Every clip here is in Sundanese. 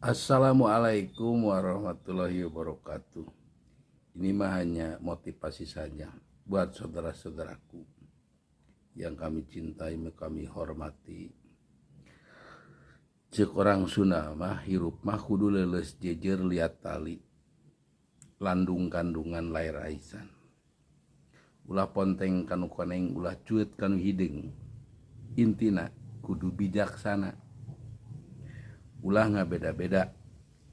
Assalamualaikum warahmatullahi wabarakatuh. Ini mah hanya motivasi saja buat saudara-saudaraku yang kami cintai, kami hormati. Cek orang Sunda mah, hirup mah kudu leuleus jejer liat tali, landung kandungan lair aisan. Ulah ponteng kanu koneng, ulah cuet kanu hideung. Intina kudu bijaksana. Ulah ngabeda-beda,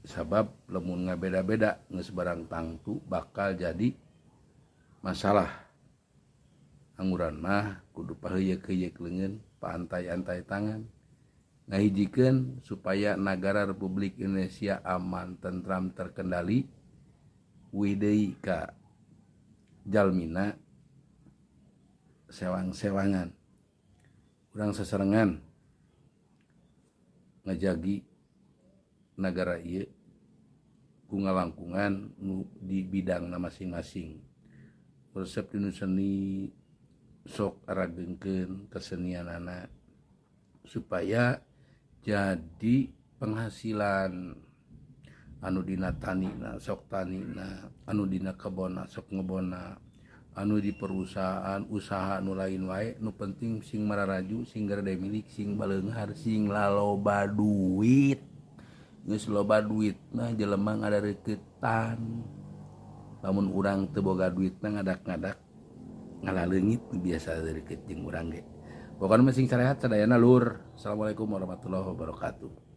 sabab lamun ngabeda-beda geus barang tangtu bakal jadi masalah. Anguran mah kudu paheuyeuh-heuyeuk leungeun, paantay-antay tangan, ngahijikeun supaya nagara Republik Indonesia aman, tentram, terkendali, uih deui ka jalmina sewang-sewangan. Urang sasarengan ngajagi nagara ieu ku ngalangkungan nu di bidangna masing-masing. Resep dinu seni, sok aragengkeun kesenianana supaya jadi penghasilan. Anu dina tanina sok tanina, anu dina kebonna sok ngebonna, anu di perusahaan usaha nu lain wae, nu penting sing mararaju, sing garede milik, sing baleunghar, sing laloba duit. Geus loba duit mah jelema ngadareukeutan. Lamun urang teu boga duit mah ngadak-ngadak ngalaleungit biasa deukeut jeung urang ge. Pokona mah sing sarehat sadayana, lur. Assalamualaikum warahmatullahi wabarakatuh.